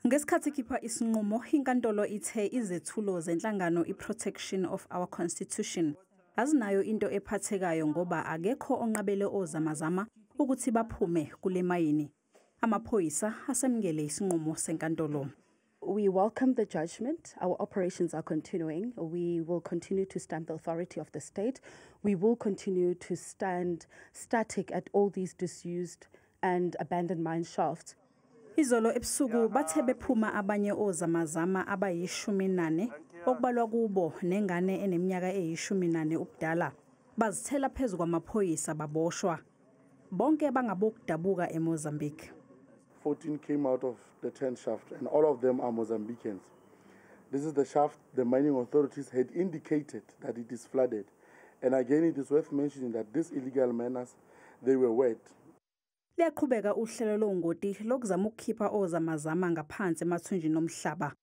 Ngesikhathi ikhipha isinqumo, inkantolo ithe izethulo zenhlangano i-Protection of Our Constitution azinayo into ephathekayo ngoba akekho onqabele ozamazama ukuthi baphume kule mayini. Amaphoyisa asemukele isinqumo senkantolo. We welcome the judgment. Our operations are continuing. We will continue to stamp the authority of the state. We will continue to stand static at all these disused and abandoned mine shafts. Izolo ebusuku bathe bephuma abanye ozamazama abayi-14, okubalwa kubo nengane eneminyaka eyi-14 ubudala, bazithela phezu kwamaphoyisa, baboshwa. Bonke bangabokudabuka eMozambique. 14 came out of the 10 shaft, and all of them are Mozambicans. This is the shaft the mining authorities had indicated that it is flooded. And again, it is worth mentioning that these illegal miners, they were wet. Liyaqhubeka uhlelo longoti lokuzama ukukhipha ozamazama ngaphansi emathunjini omhlaba.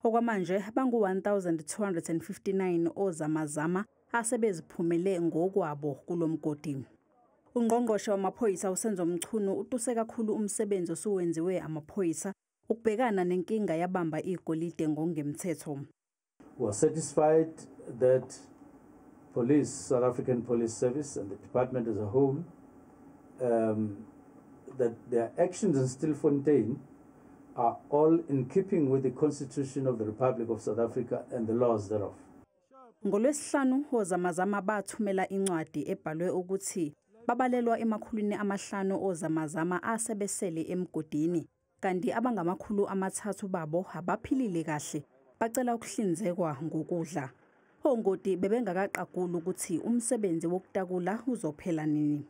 Okwamanje bangu-1259 ozamazama asebeziphumele ngokwabo kulomgodi. Ungqongqoshe wamaphoyisa uSenzo Mchunu utuse kakhulu umsebenzi osuwenziwe amaphoyisa ukubhekana nenkinga yabamba igolide ngokungemthetho. We are satisfied that police, South African Police Service and the department as a whole, that their actions in Stilfontein are all in keeping with the Constitution of the Republic of South Africa and the laws thereof. NgoLwesihlanu ozamazama bathumela incwadi ebhalwe ukuthi babalelwa ema-500 ozamazama asebesele emgodini, kanti abangama-300 babo abaphilile kahle, bacela ukuhlinzekwa ngokudla. Ongoti bebengakaqaguli ukuthi umsebenzi wokutakula uzophela nini.